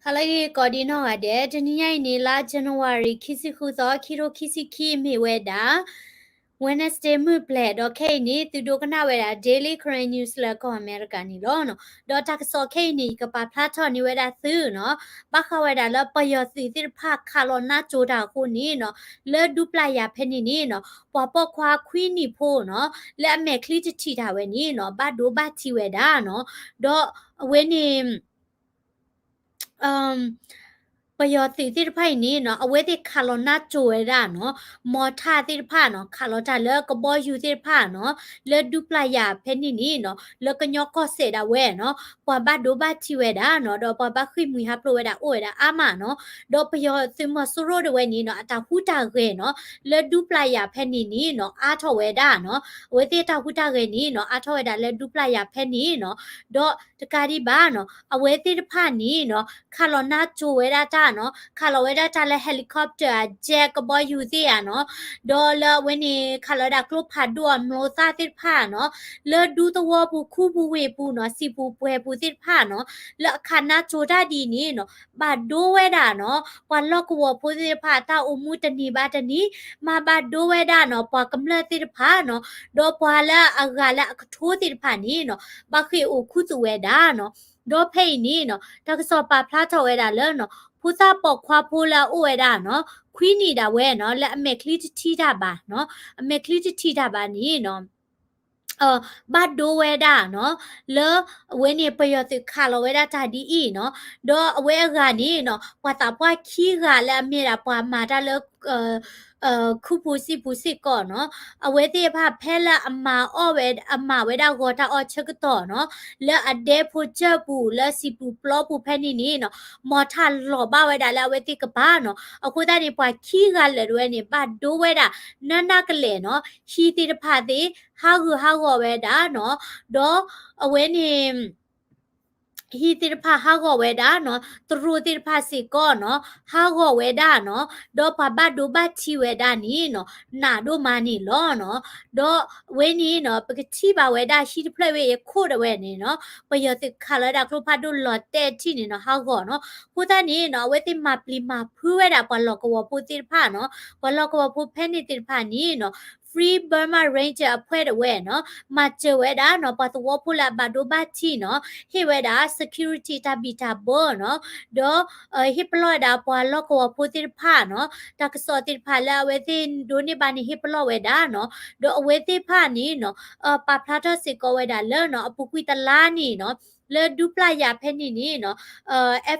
ဟါလၢအဂ့ၤကိးဒံနီၢ်ဂၤဒဲး, တနံၤညါအံၤန့ၣ် လါ January ခံဆံဃုသီ ခံထိခံဆံခံ မ့ၢ်ဝဲဒၣ် Wednesday မုၢ်ပျဲၤ, ဒီးခဲအံၤန့ၣ် သုဒိကနၣ်ဝဲဒၣ် Daily Karen News လၢကီၢ်အမဲရကၤန့ၣ်လီၤ. ဒီးတၢ်ကစီၣ်ခဲအံၤန့ၣ် ယကပာ်ဖျါထီၣ်န့ၢ်ဝဲဒၣ်သုနီၤ, ဘၣ်ဃးဝဲဒၣ်လၢပယီၤသုးသ့ၣ်တဖၣ်ခးလီၤနါစိၤတၢ်အဃိန့ၣ်နီၤ, လၢဒူပျၢ်ယၤဖဲန့ၣ်န့ၣ်နီၤ, ပှၤပိာ်ခွါခွံနံၣ်ဖိနီၤ, လၢအမဲာ်ချံတထံၣ်တၢ်ဝဲန့ၣ်နီၤ, ဘၣ်ဒိဘၣ်ထံးဝဲဒၣ်နီၤ, ဒီးအဝဲန့ၣ် ပယီၤသုးသ့ၣ်တဖၣ်အံၤန့ၣ်နီၤ, အဝဲသ့ၣ်ခးလီၤနါစိၤဝဲဒၣ်နီၤ, မီၤထၣ်သ့ၣ်တဖၣ်နီၤ, ခးလီၤတၢ်လၢကဘီယူၤသ့ၣ်တဖၣ်နီၤ, လၢဒူပျၢ်ယၤဖဲန့ၣ်န့ၣ်နီၤ, လၢကညီကီၢ်စဲၣ်ဒၣ်ဝဲနီၤ, ပှၤဘၣ်ဒိဘၣ်ထံးဝဲဒၣ်နီၤ, ဒီးပှၤဘၣ်ဃ့ၢ်မှံဟးဖျိးဝဲဒၣ်အိၣ်ဝဲဒၣ်အါမးနီၤ, ဒီးပယီၤသုးမီၤစိရိၤဒၣ်ဝဲန့ၣ်နီၤ, အတၢ်ဟူးတၢ်ဂဲၤနီၤ, လၢဒူပျၢ်ယၤဖဲန့ၣ်န့ၣ်နီၤ, အါထီၣ်ဝဲဒၣ်နီၤ, အဝဲသ့ၣ်တၢ်ဟူးတၢ်ဂဲၤန့ၣ်နီၤ, အါထီၣ်ဝဲဒၣ်လၢဒူပျၢ်ယၤဖဲန့ၣ်နီၤ, ဒီးတကးဒံးဘၣ်နီၤ, အဝဲသ့ၣ်တဖၣ်န့ၣ်နီၤ, ခးလီၤနါစိၤဝဲဒၣ်တၢ်နီၤ, ခးလီၤဝဲဒၣ်တၢ်လၢ helicopter အ jet ကဘီယူၤသ့ၣ်ဧါနီၤ, ဒီးလၢအဝဲန့ၣ် ခးလီၤဝဲဒၣ်ကျိဖးဒိၣ်အမျိာ်သၣ်သ့ၣ်တဖၣ်နီၤ, လၢဒူသဝီပူၤ ခူပူၤဝ့ၢ်ပူၤနီၤ, စံာ်ပူၤပှဲၤပူၤသ့ၣ်တဖၣ်နီၤ, လၢအခးနါစိၤတၢ်ဒ်အံၤန့ၣ်နီၤ, ဘၣ်ဒိဝဲဒၣ်နီၤ, ပှၤလီၢ်ကဝီၤဖိသ့ၣ်တဖၣ် တၢ်အိၣ်မူတနံၤဘၣ်တနံၤ, မၤဘၣ်ဒိဝဲဒၣ်နီၤ, ပှၤကမျၢၢ်သ့ၣ်တဖၣ်နီၤ, ဒီးပှၤလၢအဂၤလၢအကထိသ့ၣ်တဖၣ်န့ၣ်နီၤ, ဘၣ်ဃ့ၢ်အိၣ်ခူသူၣ်ဝဲဒၣ်နီၤ, ဒီးဖဲအံၤန့ၣ်နီၤ, တၢ်ကစီၣ်ပာ်ဖျါထီၣ်ဝဲဒၣ်လၢနီၤ, ဖိသၣ်ပိာ်ခွါဖိလၢအအိၣ်ဝဲဒၣ်နီၤ, ခွံနံၣ်ဒၣ်ဝဲနီၤ, လၢအမဲာ်ချံတထံၣ်တၢ်ဘၣ်နီၤ, အမဲာ်ချံတထံၣ်တၢ်ဘၣ်န့ၣ်နီၤ ဘၣ်ဒိဝဲဒၣ်နီၤ, လၢအဝဲန့ၣ် ပယီၤသုးခးလီၤဝဲဒၣ်တၢ်ဒ်အံၤနီၤ, ဒီးအဝဲအဂၤန့ၣ်နီၤ, ပှၤသးပှၢ်ခံဂၤလၢအမ့ၢ်ဒၣ်ပှၤမၤတၢ်လၢ ခူပူၤစံာ်ပူၤစ့ၢ်ကီးနီၤ, အဝဲသ့ၣ်တဖၣ်ဖဲလၢအမၤအီၣ်ဝဲ အမၤဝဲဒၣ်ဂီၤတၢ်အီၣ်ဆၢကတီၢ်နီၤ, လၢအဒဲဖိစၢၢ်ပူၤ လၢစံာ်ပူၤပျီပူၤဖဲန့ၣ်န့ၣ်နီၤ, မီၤထၣ်လီၤဘၣ်ဝဲဒၣ်လၢအဝဲသ့ၣ်ကပၤနီၤ, အဃိသတးန့ၣ် ပှၤခံဂၤလၢာ်တဝဲန့ၣ် ဘၣ်ဒိဝဲဒၣ် နးနးကလဲာ်နီၤ, ဟံၣ်သ့ၣ်တဖၣ်သ့ၣ် ဟးဂုာ်ဟးဂီၤဝဲဒၣ်နီၤ, ဒီးအဝဲန့ၣ် ဟံၣ်သ့ၣ်တဖၣ်ဟးဂီၤဝဲဒၣ်နီၤ, တရူးသ့ၣ်တဖၣ်စ့ၢ်ကီးနီၤ, ဟးဂီၤဝဲဒၣ်နီၤ, ဒီးပှၤဘၣ်ဒိဘၣ်ထံးဝဲဒၣ်န့ၣ်နီၤ, နးဒိၣ်မးန့ၣ်လီၤနီၤ, ဒီးအဝဲန့ၣ်နီၤ, ပကထံၣ်ဘၣ်ဝဲဒၣ်ဟံၣ်တဖျၢၣ်ဝဲအံၤအခိၣ်ဒၣ်ဝဲန့ၣ်နီၤ, ပယီၤသုးခးလီၤဝဲဒၣ်ကျိဖးဒိၣ်လီၤတဲာ်ထံၣ်န့ၣ်နီၤ, ဟးဂီၤနီၤ, အဃိသတးန့ၣ်နီၤ, အဝဲသ့ၣ်မၤပျံၤမၤဖုးဝဲဒၣ်ပှၤလီၢ်ကဝီၤဖိသ့ၣ်တဖၣ်နီၤ, ပှၤလီၢ်ကဝီၤဖိဖဲန့ၣ်သ့ၣ်တဖၣ်န့ၣ်နီၤ, Free Burma Ranger အဖွဲ့ဒၣ်ဝဲနီၤ, မၤစၢၤဝဲဒၣ်နီၤ, ပှၤသဝီဖိလၢအဘၣ်ဒိဘၣ်ထံးနီၤ, ဟ့ၣ်ဝဲဒၣ် security တၢ်ဘံၣ်တၢ်ဘၢနီၤ, ဒီး ဟ့ၣ်ပလီၢ်ဝဲဒၣ်ပှၤလီၢ်ကဝီၤဖိသ့ၣ်တဖၣ်နီၤ, တၢ်ကစီၣ်သ့ၣ်တဖၣ်လၢအဝဲသ့ၣ်ဒိးန့ၢ်ဘၣ်န့ၣ် ဟ့ၣ်ပလီၢ်ဝဲဒၣ်နီၤ, ဒီးအဝဲသ့ၣ်တဖၣ်န့ၣ်နီၤ, ပာ်ဖျါထီၣ်စ့ၢ်ကီးဝဲဒၣ်လၢနီၤ, အပူၤကွံာ်တလါန့ၣ်နီၤ, လၢဒူပျၢ်ယၤဖဲန့ၣ်န့ၣ်နီၤ,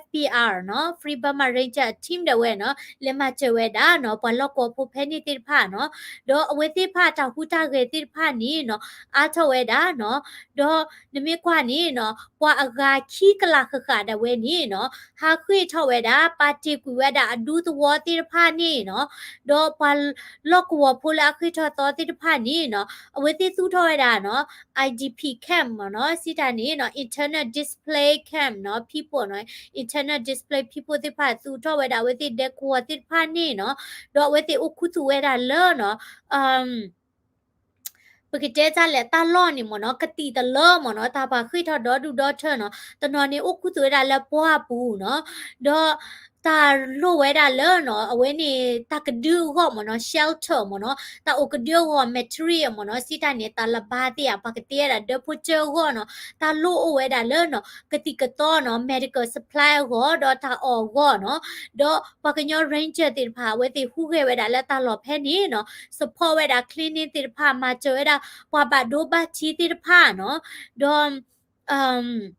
FBR နီၤ, Free Burma Ranger team ဒၣ်ဝဲနီၤ, လဲၤမၤစၢၤဝဲဒၣ်နီၤ, ပှၤလီၢ်ကဝီၤဖိဖဲန့ၣ်သ့ၣ်တဖၣ်နီၤ, ဒီးအဝဲသ့ၣ်တဖၣ်တၢ်ဟူးတၢ်ဂဲၤသ့ၣ်တဖၣ်န့ၣ်နီၤ, အါထီၣ်ဝဲဒၣ်နီၤ, ဒီးနမ့ၢ်ကွၢ်န့ၣ်နီၤ, ပှၤအဂၤခံကလးဃၣ်ဃၣ်ဒၣ်ဝဲန့ၣ်နီၤ, ဟးဃ့ၢ်ထီၣ်ဝဲဒၣ် ပာ်တ့ၢ်ကွံာ်ဝဲဒၣ်အဒူသဝီသ့ၣ်တဖၣ်န့ၣ်နီၤ, ဒီးပှၤလီၢ်ကဝီၤဖိလၢအဃ့ၢ်ထီၣ်သီသ့ၣ်တဖၣ်န့ၣ်နီၤ, အဝဲသ့ၣ်သူၣ်ထီၣ်ဝဲဒၣ်နီၤ, IDP camp မ့ၢ်နီၤ, စံးတၢ်န့ၣ်နီၤ, Internal Displaced Camp နီၤ, people နီၤ, Internal Displaced People သ့ၣ်တဖၣ်သူၣ်ထီၣ်ဝဲဒၣ်အဝဲသ့ၣ်ဒဲကဝီၤသ့ၣ်တဖၣ်န့ၣ်နီၤ, ဒီးအဝဲသ့ၣ်အိၣ်ခူသူၣ်ဝဲဒၣ်လၢနီၤ, ပကတဲတၢ်လဲၣ် တၢ်လီၢ်န့ၣ်မ့ၢ်နီၤ, ကသံၣ်တလၢမ့ၢ်နီၤ, တၢ်ပှၤဃ့ၢ်ထီၣ်ဒီဒူၣ်ဒီထၢနီၤ, တနီၤန့ၣ်အိၣ်ခူသူၣ်ဝဲဒၣ်လၢပှၢ်ပူၤနီၤ, ဒီးတၢ်လိၣ်ဝဲဒၣ်လၢနီၤ, အဝဲန့ၣ် တၢ်ကဒုအဂီၢ်မ့ၢ်နီၤ, shelter မ့ၢ်နီၤ, တၢ်အိၣ်ကဒုအဂီၢ် material မ့ၢ်နီၤ, စံးတၢ်န့ၣ် တၢ်လၢဘါသ့ၣ်ဧါ, ပှၤကတဲဒၣ်ဒၢဖိစၢအဂီၢ်နီၤ, တၢ်လိၣ်အိၣ်ဝဲဒၣ်လၢနီၤ, ကသံၣ်ကသီနီၤ, medical supply အဂီၢ်, ဒီးတၢ်အီၣ်အဂီၢ်နီၤ, ဒီးပှၤကညီ ranger သ့ၣ်တဖၣ် အဝဲသ့ၣ်ဟူးဂဲၤဝဲဒၣ်လၢတၢ်လီၢ်ဖဲန့ၣ်နီၤ, support ဝဲဒၣ် cleaning သ့ၣ်တဖၣ်, မၤစၢၤဝဲဒၣ်ပှၤဘၣ်ဒိဘၣ်ထံးသ့ၣ်တဖၣ်နီၤ, ဒီး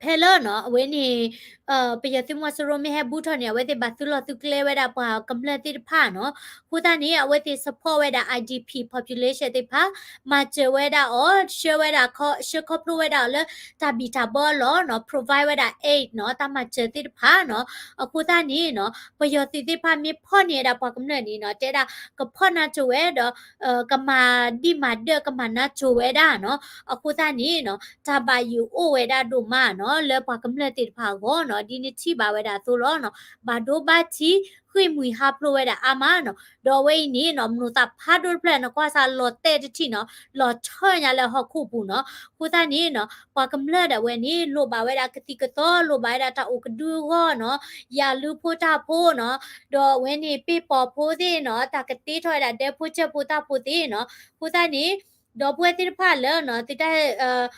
ဖဲလၢနီၤ, အဝဲန့ၣ် ပယီၤသုးမီၤစိရိၤမ့ၢ်ဟဲဘူးထီၣ်န့ၣ် အဝဲသ့ၣ်ဘၣ်သုးလီၢ်သုးကျဲဝဲဒၣ်ပှၤကမျၢၢ်သ့ၣ်တဖၣ်နီၤ, အဃိသတးန့ၣ် အဝဲသ့ၣ် support ဝဲဒၣ် IDP population သ့ၣ်တဖၣ်, မၤစၢၤဝဲဒၣ်အီၤ, ဆှၢဝဲဒၣ်, ဆှၢခီဖျိဝဲဒၣ်အီၤလၢတၢ်ဘံၣ်တၢ်ဘၢအလီၢ်နီၤ, provide ဝဲဒၣ် aid နီၤ, တၢ်မၤစၢၤသ့ၣ်တဖၣ်နီၤ, အဃိသတးန့ၣ်နီၤ, ပယီၤသုးသ့ၣ်တဖၣ်မ့ၢ်ဖီၣ်န့ၢ်ဝဲဒၣ်ပှၤကမျၢၢ်န့ၣ်နီၤ, တဲဒၣ်ကဖီၣ်နါစိၤဝဲဒီး ကမၤဒံၣ်မၤဒၢၣ် ကမၤနါစိၤဝဲဒၣ်နီၤ, အဃိသတးန့ၣ်နီၤ, တၢ်ဘၣ်ယိၣ်အိၣ်ဝဲဒၣ်ဒိၣ်မးနီၤ, လၢပှၤကမျၢၢ်သ့ၣ်တဖၣ်အဂီၢ်နီၤ ဒ်နထံၣ်ဘၣ်ဝဲဒၣ်အသိးလီၤနီၤ ဘၣ်ဒိဘၣ်ထံး ဃ့ၢ်မှံဟးဖျိးဝဲဒၣ်အါမးနီၤ ဒီးအဝဲအံၤန့ၣ်နီၤ မ့ၢ်သးဖးဒိၣ်တဖျၢၣ် နကွၢ်စးလီၤတဲာ်တထံၣ်နီၤ လီၤထၢၣ်ညါလၢဟီၣ်ခိၣ်ပူၤနီၤ အဃိသတးန့ၣ်နီၤ ပှၤကမျၢၢ်ဒၣ်ဝဲန့ၣ် လိၣ်ဘၣ်ဝဲဒၣ်ကသံၣ်ကသီ လိၣ်ဘၣ်ဝဲဒၣ်တၢ်အိၣ်ကဒုအဂီၢ်နီၤ ယၤလုၢ်ဖိတၢ်ဖိနီၤ ဒီးအဝဲန့ၣ် ပ့ၢ်ပိာ်ဖိသ့ၣ်နီၤ တၢ်ကတ့ထီၣ်ဝဲဒၣ်ဒဲဖိစၢၢ်ဖိတၢ်ဖိသ့ၣ်နီၤ အဃိသတးန့ၣ် ဒီပုၢ်ဝဲၢ်သ့ၣ်တဖၣ်လၢနီၤ သုတၢ်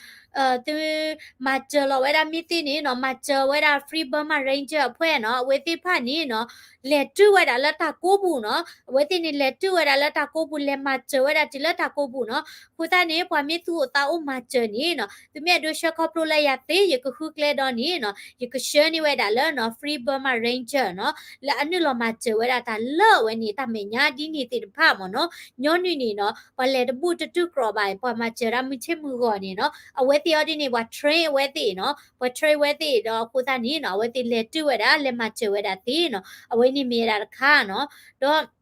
သု မၤစၢၤလီၤဝဲဒၣ်မ့ၢ်သ့န့ၣ်နီၤ မၤစၢၤဝဲဒၣ် Free Burma Ranger အဖှဲၣ်နီၤ အဝဲသ့ၣ်တဖၣ်န့ၣ်နီၤ လဲၤတုၤဝဲဒၣ်လၢတၢ်ကိးပူၤနီၤ အဝဲသ့ၣ်န့ၣ် လဲၤတုၤဝဲဒၣ်လၢတၢ်ကိးပူၤ လဲၤမၤစၢၤဝဲဒၣ်တုၤလၢတၢ်ကိးပူၤနီၤ အဃိသတးန့ၣ် ပှၤမ့ၢ်သူၣ်အိၣ်သးအိၣ်မၤစၢၤန့ၣ်နီၤ သုမ့ၢ်အဲၣ်ဒိးဆှၢခီဖျိလၢယၤသ့ ယကဃုကျဲဒီးန့ၣ်နီၤ ယကဆှၢန့ၢ်ဝဲဒၣ်လၢနီၤ Free Burma Ranger နီၤ လၢအနုာ်လီၤမၤစၢၤဝဲဒၣ်တၢ်လၢအဝဲန့ၣ် တၢ်မဲာ်ညါဒ်န့ၣ်သ့ၣ်တဖၣ်မ့ၢ်နီၤ ညီနုၢ်န့ၣ်နီၤ ပှၤလဲၤတဘူၣ်တတုၢ်ကြီာ်ဘၣ် ပှၤမၤစၢၤဒၣ်မုၢ်ဆ့ၣ်မုၢ်ဂီၤန့ၣ်နီၤ အဝဲသ့ၣ်အီၤဒ်န့ၣ် ပှၤ train အဝဲသ့ၣ်နီၤ ပှၤ train ဝဲသ့ၣ်ဒီးအဃိသတးန့ၣ်နီၤ အဝဲသ့ၣ်လဲၤတုၤဝဲဒၣ် လဲၤမၤစၢၤဝဲဒၣ်သ့နီၤ အဝဲန့ၣ်မ့ၢ်ဝဲဒၣ်တခါနီၤ ဒီး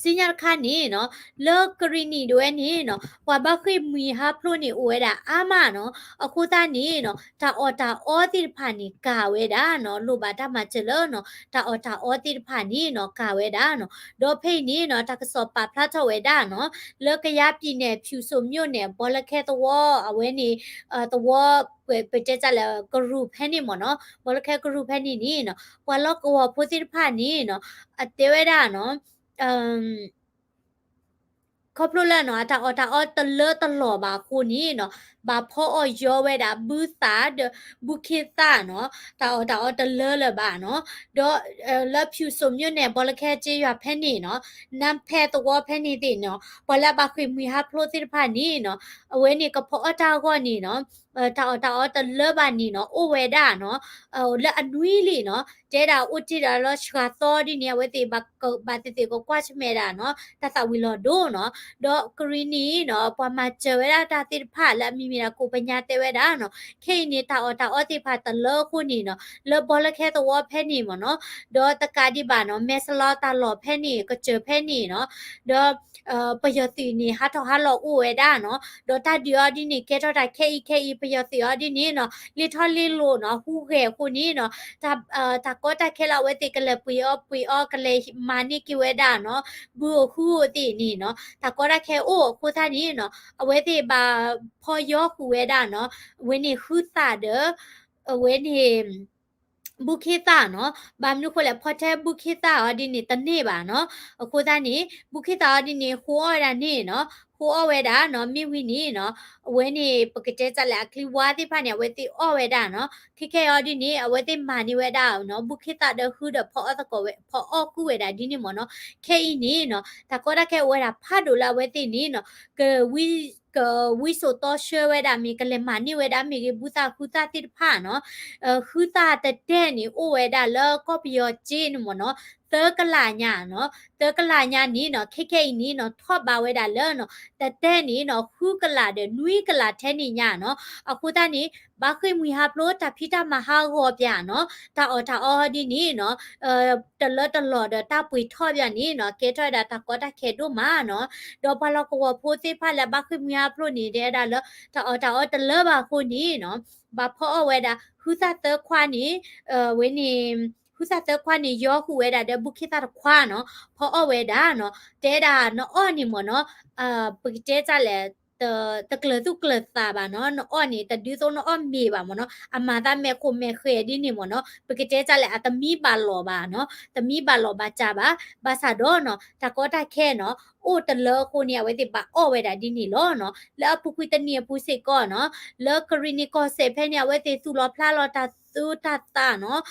စံညါတခါန့ၣ်နီၤ လၢကရံၣ်နံၣ်ဒၣ်ဝဲန့ၣ်နီၤ ပှၤဘၣ်ဃ့ၢ်မှံဟးဖျိးန့ၣ်အိၣ်ဝဲဒၣ်အါမးနီၤ အဃိသတးန့ၣ်နီၤ တၢ်အီၣ်တၢ်အီသ့ၣ်တဖၣ်န့ၣ်ကၤဝဲဒၣ်နီၤ လိၣ်ဘၣ်တၢ်မၤစၢၤလၢနီၤ တၢ်အီၣ်တၢ်အီသ့ၣ်တဖၣ်န့ၣ်နီၤ ကၤဝဲဒၣ်နီၤ ဒီးဖဲအံၤန့ၣ်နီၤ တၢ်ကစီၣ်ပာ်ဖျါထီၣ်ဝဲဒၣ်နီၤ လၢကယၤပံၤနဲၣ် ဖၠူၣ်စိၤမိၣ်နဲၣ် ဘီလၢခဲသဝီ အဝဲန့ၣ် သဝီ ပတဲတၢ်လၢကရူၢ်ဖဲန့ၣ်မ့ၢ်နီၤ ဘီလၢခဲကရူၢ်ဖဲန့ၣ်န့ၣ်နီၤ ပှၤလီၢ်ကဝီၤဖိသ့ၣ်တဖၣ်န့ၣ်နီၤ အတဲဝဲဒၣ်နီၤ ခီဖျိလၢနီၤ တၢ်အီၣ်တၢ်အီတလၢတလီၤဘၣ်အဃိန့ၣ်နီၤ ဘၣ်ဖီအီၣ်ယီဝဲဒၣ် ဘုသၣ်ဒီး ဘုခ့သၣ်နီၤ တၢ်အီၣ်တၢ်အီတလၢလၢၤဘၣ်နီၤ ဒီး လၢဖၠူၣ်စိၤမိၣ်နဲၣ် ဘီလၢခဲက့ယွၤဖဲန့ၣ်နီၤ နါဖဲသဝီဖဲန့ၣ်သ့ၣ်နီၤ ပှၤလၢအဘၣ်ဃ့ၢ်မှံဟးဖျိးသ့ၣ်တဖၣ်န့ၣ်နီၤ အဝဲန့ၣ်ကဖီအီၣ်တၢ်အဂီၢ်န့ၣ်နီၤ တၢ်အီၣ်တၢ်အီတလၢဘၣ်န့ၣ်နီၤ အိၣ်ဝဲဒၣ်နီၤ လၢအနွံလံနီၤ တဲဒၣ်အိၣ်တ့ၢ်ဒီးလၢစှၤသီဒ်န့ၣ် အဝဲသ့ၣ်ဘၣ်သ့ၣ်သ့ၣ်ကကွၢ်ဆၢၣ်မဲာ်ဒၣ်နီၤ တၢ်သၣ်ဝံၤလီၤဒိနီၤ ဒီးကရံၣ်နံၣ်နီၤ ပှၤမၤစၢၤဝဲဒၣ်တၢ်သ့ၣ်တဖၣ်လၢအမံၤမ့ၢ်ဒၣ်ကိးပညါတဲဝဲဒၣ်နီၤ ခဲအံၤန့ၣ် တၢ်အီၣ်တၢ်အီသ့ၣ်တဖၣ်တလၢအဃိန့ၣ်နီၤ လၢဘီလၢခဲသဝီဖဲန့ၣ်မ့ၢ်နီၤ ဒီးတကးဒံးဘၣ်နီၤ မဲၢ်စလီတၢ်လီၢ်ဖဲန့ၣ် ကစၢၢ်ဖဲန့ၣ်နီၤ ဒီး ပယီၤသုးန့ၣ် ဟးထီၣ်ဟးလီၤအိၣ်ဝဲဒၣ်နီၤ ဒီးတၢ်ဒုးအီၤဒ်န့ၣ် ကဲထီၣ်တၢ်ခဲအံၤခဲအံၤ ပယီၤသုးအီၤဒ်န့ၣ်နီၤ လ့ထီၣ်လ့လိာ်နီၤ ဟူးဂဲၤအဃိန့ၣ်နီၤ တၢ်ကီတၢ်ခဲလၢအဝဲသ့ၣ်ကလဲၤပှ့ၤအီၣ်ပှ့ၤအီကလဲၤမၤန့ၢ်က့ၤဝဲဒၣ်နီၤ ဘုဧိၤဟုဧိၤသ့ၣ်န့ၣ်နီၤ တၢ်ကီတၢ်ခဲအိၣ်အဃိသတးန့ၣ်နီၤ အဝဲသ့ၣ်ဘၣ်ဖီယီဃုာ်ဝဲဒၣ်နီၤ အဝဲန့ၣ်ဟုသၣ်ဒီး အဝဲန့ၣ် ဘူၣ်ခ့သၣ်နီၤ ဘၣ်မနုၤဃိလဲၣ် ဖီထဲဘူၣ်ခ့သၣ်အီၤဒ်န့ၣ်တန့ၢ်ဘၣ်နီၤ အဃိသတးန့ၣ် ဘူၣ်ခ့သၣ်အီၤဒ်န့ၣ် ဃိအီၣ်ဝဲဒၣ်န့ၣ်နီၤ ဃိအီၣ်ဝဲဒၣ်နီၤ မ့ၢ်ဝံၤန့ၣ်နီၤ အဝဲန့ၣ် ပကတဲတၢ်လၢအချံဝါသ့ၣ်တဖၣ်န့ၣ် အဝဲသ့ၣ်အီၣ်ဝဲဒၣ်နီၤ ခဲခဲအံၤအီၤဒ်န့ၣ် အဝဲသ့ၣ်မၤန့ၢ်ဝဲဒၣ်နီၤ ဘူၣ်ခ့သၣ်ဒီးဟုဒီးဖီအီၣ်သကိးဝဲ ဖီအီၣ်ဃုာ်ဝဲဒၣ်ဒ်န့ၣ်မ့ၢ်နီၤ ခဲအံၤန့ၣ်နီၤ တၢ်ကီတၢ်ခဲအိၣ်ဝဲဒၣ်ဖးဒိၣ်လၢအဝဲသ့ၣ်န့ၣ်နီၤ ကဝံစိာ်တီဆှၢဝဲဒၣ်မ့ၢ် ကလဲၤမၤန့ၢ်ဝဲဒၣ်မ့ၢ်ဂ့ၤ ဘူၣ်သၣ်ဟုသၣ်သ့ၣ်တဖၣ်နီၤ ဟုသၣ်တတဲန့ၣ် အိၣ်ဝဲဒၣ်လၢကီၢ်ပယီၤက့န့ၣ်မ့ၢ်နီၤ သၢကလးညါနီၤ သၢကလးညါန့ၣ်နီၤ ခဲခဲအံၤန့ၣ်နီၤ ထီၣ်ဘးဝဲဒၣ်လၢနီၤ တတဲန့ၣ်နီၤ ဃုကလးဒီးနွံကလးထဲန့ၣ်ညါနီၤ အဃိသတးန့ၣ် ဘၣ်ဃ့ၢ်မှံဟးဖျိးတၢ်ဖံးတၢ်မၤဟးဂီၤပၠးနီၤ တၢ်အီၣ်တၢ်အီဒ်န့ၣ်နီၤ တလၢတလီၢ်ဒီးတၢ်ပှ့ၤထီၣ်ပၠးန့ၣ်နီၤ ကဲထီၣ်ဝဲဒၣ်တၢ်ကီတၢ်ခဲဒိၣ်မးနီၤ ဒီးပှၤလီၢ်ကဝီၤဖိသ့ၣ်တဖၣ်လၢဘၣ်ဃ့ၢ်မှံဟးဖျိးန့ၣ် တဲဝဲဒၣ်လၢ တၢ်အီၣ်တၢ်အီတလၢဘၣ်အဃိန့ၣ်နီၤ ဘၣ်ဖီအီၣ်ဝဲဒၣ် ဟုသၣ်သၢခွါန့ၣ် ဝဲန့ၣ် ဟုသၣ်သၢခွါန့ၣ် ယီဃုာ်ဝဲဒၣ်ဒီးဘူၣ်ခ့သၣ်တခွါနီၤ ဖီအီၣ်ဝဲဒၣ်နီၤ တဲဒၣ်နအီၣ်န့ၣ်မ့ၢ်နီၤ ပကတဲတၢ်လဲၣ် တကျၢၤသူၣ်ကျၢၤသးဘၣ်နီၤ နအီၣ်န့ၣ် တဒုးသိးနအီၣ်မ့ၤဘၣ်မ့ၢ်နီၤ အမၤသးမဲာ်ခိၣ်မဲာ်ဃဲၤဒ်န့ၣ်မ့ၢ်နီၤ ပကတဲတၢ်လဲၣ် အတမံဘၣ်လီၤဘၣ်နီၤ တမံဘၣ်လီၤဘၣ်စၢ်ဘၣ် ဘၣ်ဆၣ်ဒီးနီၤ တၢ်ကီတၢ်ခဲနီၤ အိၣ်တလၢအဃိန့ၣ် အဝဲသ့ၣ်ဘၣ်အီၣ်ဝဲဒၣ်ဒ်န့ၣ်လီၤနီၤ လၢအပူၤကွံာ်တနံၣ်အပူၤစ့ၢ်ကီးနီၤ လၢကရံၣ်နံၣ်ကီၢ်စဲၣ်ဖဲန့ၣ် အဝဲသ့ၣ်သူၣ်လီၤဖျးလီၤတၢ်သူတၢ်သးနီၤ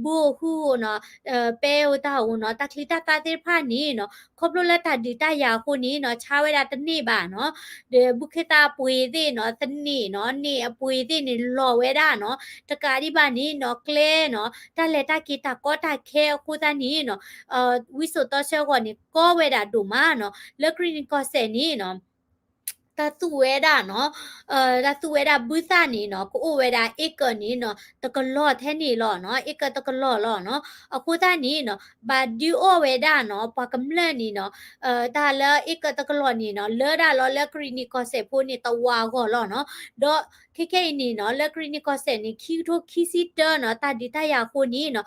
ဘုဧိၤဟုဧိၤနီၤ ပဲဧိၤတၢ်ဧိၤနီၤ တၢ်ချံတၢ်သၣ်သ့ၣ်တဖၣ်န့ၣ်နီၤ ခီဖျိလၢတၢ်ဒုးတၢ်ယၤအဃိန့ၣ်နီၤ ဆါဝဲဒၣ်တန့ၢ်ဘၣ်နီၤ ဒီးဘူၣ်ခ့သၣ်အပှ့ၤသ့ၣ်နီၤ သန့ၣ်နီၤ န့ၣ်အပှ့ၤသ့ၣ်န့ၣ် လီၤဝဲဒၣ်နီၤ တကးဒံးဘၣ်န့ၣ်နီၤ ကျဲနီၤ တၢ်လဲၤတၢ်က့ၤတၢ်ကီတၢ်ခဲအဃိသတးန့ၣ်နီၤ ဝံစိာ်တီဆှၢဂီၢ်န့ၣ် ကီဝဲဒၣ်ဒိၣ်မးနီၤ လၢကရံၣ်နံၣ်ကီၢ်စဲၣ်န့ၣ်နီၤ တၢ်သူဝဲဒၣ်နီၤ တၢ်သူဝဲဒၣ်ဘုသၣ်န့ၣ်နီၤ ကအိၣ်ဝဲဒၣ် acre န့ၣ်နီၤ တကလီၢ်ထဲန့ၣ်လီၤနီၤ acre တကလီၢ်လီၤနီၤ အဃိသတးန့ၣ်နီၤ ဘၣ်ဒုးအီၣ်ဝဲဒၣ်နီၤ ပှၤကမျၢၢ်န့ၣ်နီၤ တၢ်လၢ acre တကလီၢ်န့ၣ်နီၤ လၢဒၣ်လီၤလၢကရံၣ်နံၣ်ကီၢ်စဲၣ်ဖိန့ၣ် တဝာ်အဂီၢ်လီၤနီၤ ဒီး ခဲခဲအံၤန့ၣ်နီၤ လၢကရံၣ်နံၣ်ကီၢ်စဲၣ်န့ၣ် ခံကထိခံဆံတၢနီၤ တၢ်ဒုးတၢ်ယၤအဃိန့ၣ်နီၤ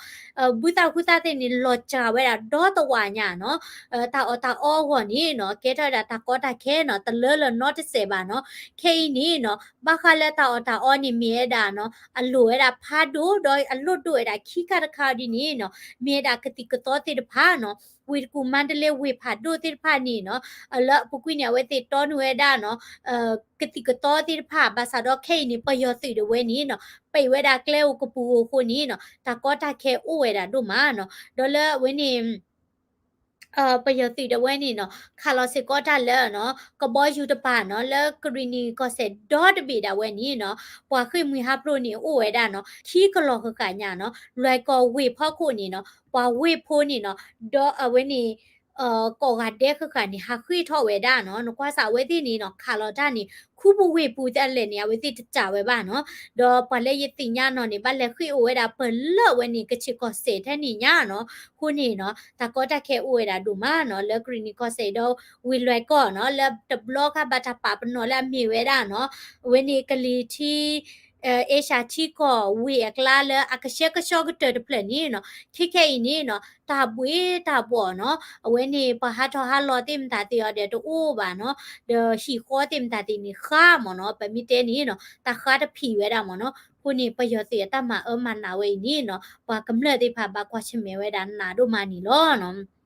ဘုသၣ်ဟူသၣ်သ့ၣ်န့ၣ် လီၤစှၤဝဲဒၣ်ဒီတဝာ်ညါနီၤ တၢ်အီၣ်တၢ်အီအဂီၢ်န့ၣ်နီၤ ကဲထီၣ်ဝဲဒၣ်တၢ်ကီတၢ်ခဲနီၤ တလၢလၢနီတစဲးဘၣ်နီၤ. ခဲအံၤန့ၣ်နီၤ ဘၣ်ဃးလၢတၢ်အီၣ်တၢ်အီန့ၣ်မ့ၢ်ဝဲဒၣ်နီၤ အလိၣ်ဝဲဒၣ်ဖးဒိၣ် ဒီးအလိၣ်ဒိၣ်ဝဲဒၣ်ခံခါတခါဒ်န့ၣ်နီၤ မ့ၢ်ဝဲဒၣ်ကသံၣ်ကသီသ့ၣ်တဖၣ်နီၤ ဝ့ၢ်တကူၣ်မါတလ့ဝ့ၢ်ဖးဒိၣ်သ့ၣ်တဖၣ်န့ၣ်နီၤ လၢအပူၤကွံာ်န့ၣ် အဝဲသ့ၣ်တီနုာ်ဝဲဒၣ်နီၤ ကသံၣ်ကသီသ့ၣ်တဖၣ် ဘၣ်ဆၣ်ဒီးခဲအံၤန့ၣ် ပယီၤသုးဒၣ်ဝဲန့ၣ်နီၤ ပံးဝဲဒၣ်ကျဲအိၣ်ကပူၤအဃိန့ၣ်နီၤ တၢ်ကီတၢ်ခဲအိၣ်ဝဲဒၣ်ဒိၣ်မးနီၤ ဒီးလၢအဝဲန့ၣ် ပယီၤသုးဒၣ်ဝဲန့ၣ်နီၤ ခးလီၤစ့ၢ်ကီးတၢ်လၢနီၤ ကဘီယူၤတပၤနီၤ လၢကရံၣ်နံၣ်ကီၢ်စဲၣ်ဒီတဘ့ၣ်ဒၣ်ဝဲန့ၣ်နီၤ ပှၤဃ့ၢ်မှံဟးဖျိးန့ၣ်အိၣ်ဝဲဒၣ်နီၤ ခံကလီၤဃၣ်ဃၣ်ညါနီၤ လွဲၢ်ကီၢ်ဝ့ၢ်ဖီခိၣ်န့ၣ်နီၤ ပှၤဝ့ၢ်ဖိန့ၣ်နီၤ ဒီးအဝဲန့ၣ် ကိးဂၤဒဲးဃၣ်ဃၣ်န့ၣ် ဟးဃ့ၢ်ထီၣ်ဝဲဒၣ်နီၤ နကွၢ်စးအဝဲသ့ၣ်န့ၣ်နီၤ ခးလီၤတၢ်န့ၣ် ခူပူၤဝ့ၢ်ပူၤတၢ်လဲၣ်န့ၣ် အဝဲသ့ၣ်တစးဝဲဘၣ်နီၤ ဒီးပှၤလၢယသ့ၣ်ညါနီၤန့ၣ် ဘၣ်လဲၤဃ့ၢ်အိၣ်ဝဲဒၣ်ပလၢၢ်ဝဲန့ၣ် ကခ့ၣ်ကီၢ်စဲၣ်ထဲန့ၣ်ညါနီၤ အဃိန့ၣ်နီၤ တၢ်ကီတၢ်ခဲအိၣ်ဝဲဒၣ်ဒိၣ်မးနီၤ လၢကရံၣ်နံၣ်ကီၢ်စဲၣ်ဒီးဝ့ၢ်လွဲၢ်ကီၢ်နီၤ လၢတဘျီခါဘၣ်တၢ်ပာ်ပနီၣ်လၢအမ့ၢ်ဝဲဒၣ်နီၤ အဝဲန့ၣ်ကလံၤထံ အ့ရှၢၣ်ထံကီၢ်ဝ့ၢ်အကျါလၢအကဆှဲကဆှီကတၢၢ်တဖျၢၣ်န့ၣ်နီၤ ခဲခဲအံၤန့ၣ်နီၤ တၢ်ဘှ့ၣ်တၢ်ဘှီၣ်နီၤ အဝဲန့ၣ် ပှၤဟးထီၣ်ဟးလီၤသ့ၣ်မတၤသ့ၣ်အီၤဒီးတအိၣ်ဘၣ်နီၤ ဒီးဟံၣ်ဃီသ့ၣ်မတၤသ့ၣ်န့ၣ်ဃါမ့ၢ်နီၤ ပမ့ၢ်တဲန့ၣ်နီၤ တၢ်ဃါတဖံးဝဲဒၣ်မ့ၢ်နီၤ အဃိန့ၣ် ပယီၤသုးအတၢ်မၤအၢမၤနးဝဲအံၤန့ၣ်နီၤ ပှၤကမျၢၢ်သ့ၣ်တဖၣ်ဘၣ်ကွၢ်ဆၢၣ်မဲာ်ဝဲဒၣ်နးဒိၣ်မးန့ၣ်လီၤနီၤ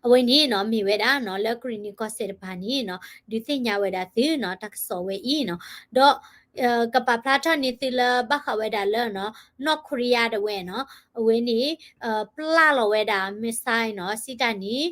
အဝဲန့ၣ်နီၤ မ့ၢ်ဝဲဒၣ်နီၤ လၢကရံၣ်နံၣ်ကီၢ်စဲၣ်တဖၣ်န့ၣ်နီၤ ဒုးသ့ၣ်ညါဝဲဒၣ်သုနီၤ တၢ်ကစီၣ်ဝဲအံၤနီၤ ဒီး ကပာ်ဖျါထီၣ်န့ၢ်သုလၢဘၣ်ဃးဝဲဒၣ်လၢနီၤ နီၢ်ခိရံယါဒၣ်ဝဲနီၤ အဝဲန့ၣ် ပျၢ်လီၤဝဲဒၣ် missile နီၤ စံးတၢ်န့ၣ်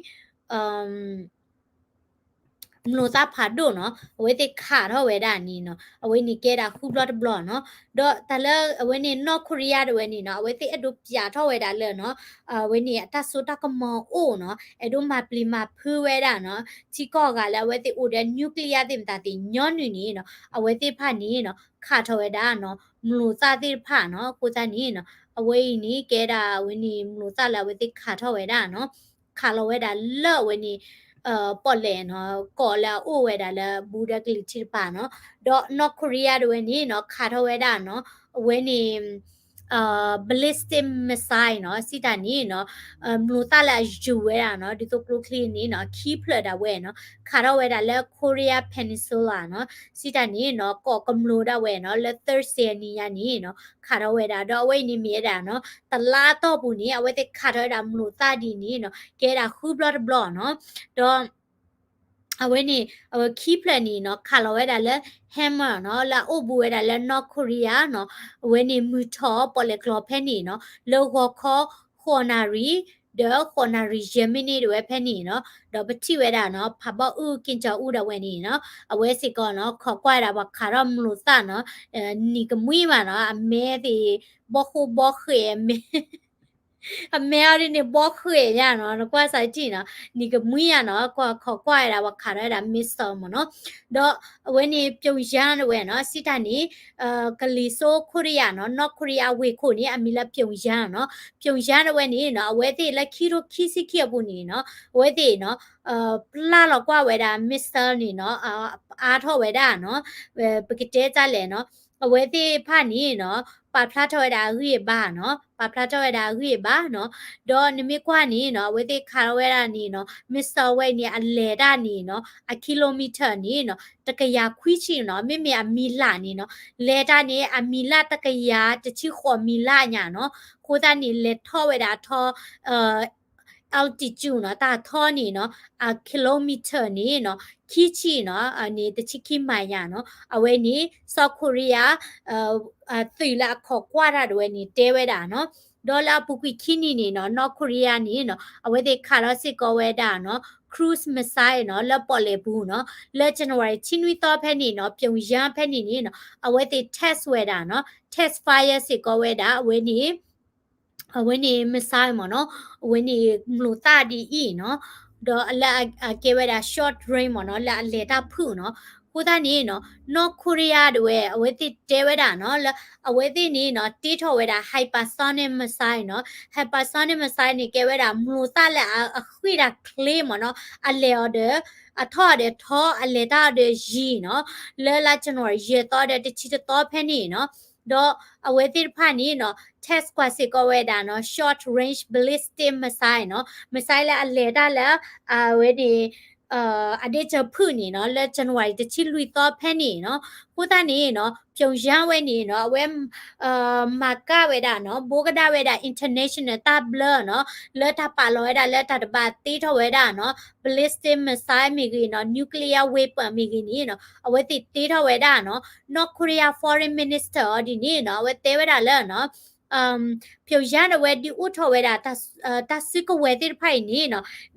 မျိာ်သၣ်ဖးဒိၣ်နီၤ အဝဲသ့ၣ်ခးထီၣ်ဝဲဒၣ်န့ၣ်နီၤ အဝဲန့ၣ်ကဲဒၣ်ဃုဘျီတဘျီနီၤ ဒီးတၢ်လၢအဝဲန့ၣ် နီၢ်ခိရံယါဒၣ်ဝဲန့ၣ်နီၤ အဝဲသ့ၣ်အဲၣ်ဒိးပျးထီၣ်ဝဲဒၣ်လၢနီၤ အဝဲန့ၣ်အတၢ်စိတၢ်ကမီၤအိၣ်နီၤ အဲၣ်ဒိးမၤပျံၤမၤဖုးဝဲဒၣ်နီၤ ထံကီၢ်အဂၤလၢအဝဲသ့ၣ်အိၣ်ဒီး nuclear သ့ၣ်မတၤသ့ၣ်ညီနုၢ်န့ၣ်နီၤ အဝဲသ့ၣ်တဖၣ်န့ၣ်နီၤ ခးထီၣ်ဝဲဒၣ်နီၤ မျိာ်သၣ်သ့ၣ်တဖၣ်နီၤ အဃိသတးန့ၣ်နီၤ အဝဲအံၤန့ၣ်ကဲဒၣ်အဝဲန့ၣ်မျိာ်သၣ်လၢအဝဲသ့ၣ်ခးထီၣ်ဝဲဒၣ်နီၤ ခးလီၤဝဲဒၣ်လၢအဝဲန့ၣ် ပီၣ်လဲၣ်နီၤ ကီၢ်လၢအအိၣ်ဝဲဒၣ်လၢဘူးဒီးကလံၤထံတဖၣ်နီၤ ဒီးနီၢ်ခိရံယါဒၣ်ဝဲန့ၣ်နီၤ ခးထီၣ်ဝဲဒၣ်နီၤ အဝဲန့ၣ် ballistic missile နီၤ စံးတၢ်န့ၣ်နီၤ မျိာ်သၣ်လၢအယူၤဝဲဒၣ်နီၤ ဒ်သိးကျိချံန့ၣ်နီၤ ခံဖျၢၣ်ဒၣ်ဝဲနီၤ ခးထီၣ်ဝဲဒၣ်လၢ Korea Peninsula နီၤ စံးတၢ်န့ၣ်နီၤ ကီၢ်ကမျိာ်ဒၣ်ဝဲနီၤ လၢ Thursday အနံၤညါန့ၣ်နီၤ ခးထီၣ်ဝဲဒၣ် ဒီးအဝဲအံၤန့ၣ်မ့ၢ်ဝဲဒၣ်နီၤ တလါအတီၢ်ပူၤန့ၣ် အဝဲသ့ၣ်ခးထီၣ်ဝဲဒၣ်မျိာ်သၣ်ဒ်န့ၣ်နီၤ ကဲဒၣ်ဃုဘျီတဘျီနီၤ ဒီး အဝဲန့ၣ် အဝဲခံဖျၢၣ်န့ၣ်နီၤ ခးလီၤဝဲဒၣ်လၢ Hammer နီၤ လၢအအိၣ်ဘူးဝဲဒၣ်လၢ North Korea နီၤ အဝဲန့ၣ်မုၢ်ထီၣ်ပီၣ်လဲၣ်ကျိၤဖဲန့ၣ်နီၤ လၢဂီၤခီ ဃိးနၣ်ရံၣ် ဒီးဃိးနၣ်ရံၣ်ယဲၢ်မံးနံးဒၣ်ဝဲဖဲန့ၣ်နီၤ ဒီးပထံၣ်ဝဲဒၣ်နီၤ ဖးဘီၣ်အူက့ၣ်ကၠီၤအူဒၣ်ဝဲန့ၣ်နီၤ အဝဲစ့ၢ်ကီးနီၤ ခိးကွၢ်ဝဲဒၣ်ပှၤခးထီၣ်မျိာ်သၣ်နီၤ နံၤကမှံမးနီၤ အမဲသ့ၣ် ဘီဃိဘီဃဲး အမဲအီၤဒ်န့ၣ် ဘီဃဲးညါနီၤ နကွၢ်စးထံၣ်နီၤ နံၤကမှံယါနီၤ ခိးကွၢ်ဝဲဒၣ်ပှၤခးထီၣ်ဝဲဒၣ် missile မ့ၢ်နီၤ ဒီးအဝဲန့ၣ် Pyongyang ဒၣ်ဝဲနီၤ စံးတၢ်န့ၣ် ကလံၤစိးခိရံယါနီၤ North Korea ဝ့ၢ်ခိၣ်န့ၣ် အမံၤလၢ Pyongyang နီၤ Pyongyang ဒၣ်ဝဲန့ၣ်နီၤ အဝဲသ့ၣ်လၢခံထိခံဆံခံအပူၤန့ၣ်နီၤ အဝဲသ့ၣ်နီၤ ပျၢ်လီၤကွၢ်ဝဲဒၣ် missile န့ၣ်နီၤ အါထီၣ်ဝဲဒၣ်နီၤ ပကတဲတၢ်လဲၣ်နီၤ အဝဲသ့ၣ်တဖၣ်န့ၣ်နီၤ ပာ်ဖျါထီၣ်ဝဲဒၣ်အဂံၢ်အဘါနီၤ ပာ်ဖျါထီၣ်ဝဲဒၣ်အဂံၢ်အဘါနီၤ ဒီးနမ့ၢ်ကွၢ်န့ၣ်နီၤ အဝဲသ့ၣ်ခးထီၣ်ဝဲဒၣ်န့ၣ်နီၤ missile ဝဲန့ၣ် အလဲၤတၢ်န့ၣ်နီၤ အ kilometer န့ၣ်နီၤ တကယၤခွံဆံနီၤ မ့မ့ၢ်အမံၤလၢ်န့ၣ်နီၤ လဲၤတၢ်န့ၣ် အမံၤလၢ်တကယၤတဆံဃိးမံၤလၢ်ညါနီၤ အဃိသတးန့ၣ် လဲၤထီၣ်ဝဲဒၣ်အထီ altitude နီၤ တၢ်ထီန့ၣ်နီၤ အ kilometer န့ၣ်နီၤ ခံဆံနီၤ န့ၣ်တဆံခံမံၤညါနီၤ အဝဲန့ၣ် South Korea သုးလၢအခိးကွၢ်တၢ်ဒၣ်ဝဲန့ၣ် တဲဝဲဒၣ်နီၤ ဒီးလၢအပူၤကွံာ်ခံနံၤန့ၣ်နီၤ North Korea န့ၣ်နီၤ အဝဲသ့ၣ်ခးထီၣ်စ့ၢ်ကီးဝဲဒၣ်နီၤ cruise missile နီၤ လၢပီၣ်လဲၣ်ပူၤနီၤ လၢ January ဆံနွံသီဖဲန့ၣ်နီၤ Pyongyang ဖဲန့ၣ်န့ၣ်နီၤ အဝဲသ့ၣ် test ဝဲဒၣ်နီၤ test fire စ့ၢ်ကီးဝဲဒၣ် အဝဲန့ၣ် အဝဲန့ၣ် missile မ့ၢ်နီၤ အဝဲန့ၣ်မျိာ်သၣ်ဒ်အံၤနီၤ ဒီးလၢအကဲဝဲဒၣ် short range မ့ၢ်နီၤ လၢအလဲၤတၢ်ဖုၣ်နီၤ အဃိသတးန့ၣ်နီၤ North Korea ဒၣ်ဝဲ အဝဲသ့ၣ်တဲဝဲဒၣ်နီၤ လၢအဝဲသ့ၣ်န့ၣ်နီၤ တ့ထီၣ်ဝဲဒၣ် hypersonic missile နီၤ. Hypersonic missile န့ၣ် ကဲဝဲဒၣ် မျိာ်သၣ်လၢအဃ့ၢ်တၢ်ချ့မ့ၢ်နီၤ, အလဲၤအီၤဒီး အထီၣ်အီၤဒီးထီ အလဲၤတၢ်အီၤဒီးယံၤနီၤ, လၢလါ January ယဲၢ်သီဒီးတဆံတသီဖဲန့ၣ်နီၤ. ဒီးအဝဲသ့ၣ်တဖၣ်န့ၣ်နီၤ test ကွၢ်စ့ၢ်ကီးဝဲဒၣ်နီၤ short range ballistic missile နီၤ, missile လၢအလဲၤတၢ်လၢ အဝဲန့ၣ် အဒ့စၢဖုၣ်န့ၣ်နီၤ လၢ January တဆံလွံၢ်သီဖဲန့ၣ်နီၤ. အဃိသတးန့ၣ်နီၤ Pyongyang ဝဲန့ၣ်နီၤ အဝဲ မၤကၣ်ဝဲဒၣ်နီၤ ဘိကဒၣ်ဝဲဒၣ် international တၢ်ဘျၢနီၤ လၢတၢ်ပာ်လီၤဝဲဒၣ်လၢတၢ်တဘၣ်တ့ထီၣ်ဝဲဒၣ်နီၤ ballistic missile မ့ၢ်ဂ့ၤနီၤ nuclear weapon မ့ၢ်ဂ့ၤန့ၣ်နီၤ အဝဲသ့ၣ်တ့ထီၣ်ဝဲဒၣ်နီၤ. North Korea foreign minister အီၤဒ်န့ၣ်နီၤ အဝဲတဲဝဲဒၣ်လၢနီၤ Pyongyang ဒၣ်ဝဲဒုးအိၣ်ထီၣ်ဝဲဒၣ် တၢ်စုကဝဲၤသ့ၣ်တဖၣ်အံၤန့ၣ်နီၤ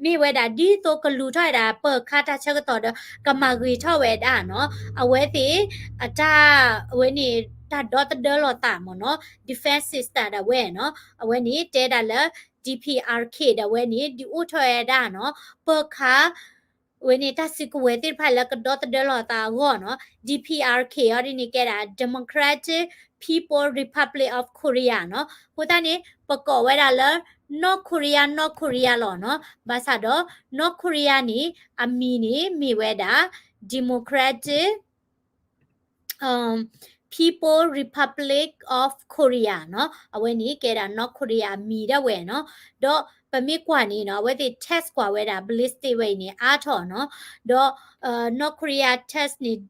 မ့ၢ်ဝဲဒၣ်ဒ်သိးကလူၤထီၣ်ဝဲဒၣ် ပၢၤခါတၢ်ဆၢကတီၢ်ဒီး ကမၤဂ့ၤထီၣ်ဝဲဒၣ်နီၤ အဝဲသ့ၣ် အတၢ် အဝဲန့ၣ် တၢ်ဒီသဒၢလိာ်သးမ့ၢ်နီၤ defense system ဒၣ်ဝဲနီၤ အဝဲန့ၣ်တဲဒၣ်လၢ D P R K ဒၣ်ဝဲန့ၣ် ဒုးအိၣ်ထီၣ်ဝဲဒၣ်နီၤ ပၢၤခါ ဝဲန့ၣ် တၢ်စုကဝဲၤသ့ၣ်တဖၣ်လၢကဒီသဒၢလိာ်သးအဂီၢ်နီၤ D P R K အီၤဒ်န့ၣ် ကဲဒၣ် Democratic People Republic of Korea နီၤ. အဃိသတးန့ၣ် ပကိးဝဲဒၣ်လၢ North Korea North Korea လီၤနီၤ. ဘၣ်ဆၣ်ဒီး North Korea န့ၣ် အမံၤန့ၣ်မ့ၢ်ဝဲဒၣ် Democratic People Republic of Korea နီၤ. အဝဲန့ၣ်ကဲဒၣ် North Korea အမံၤဒၣ်ဝဲနီၤ. ဒီးပမ့ၢ်ကွၢ်န့ၣ်နီၤ အဝဲသ့ၣ် test ကွၢ်ဝဲဒၣ် ballistic ဝဲအံၤန့ၣ် အါထီၣ်နီၤ. ဒီး North Korea test န့ၣ်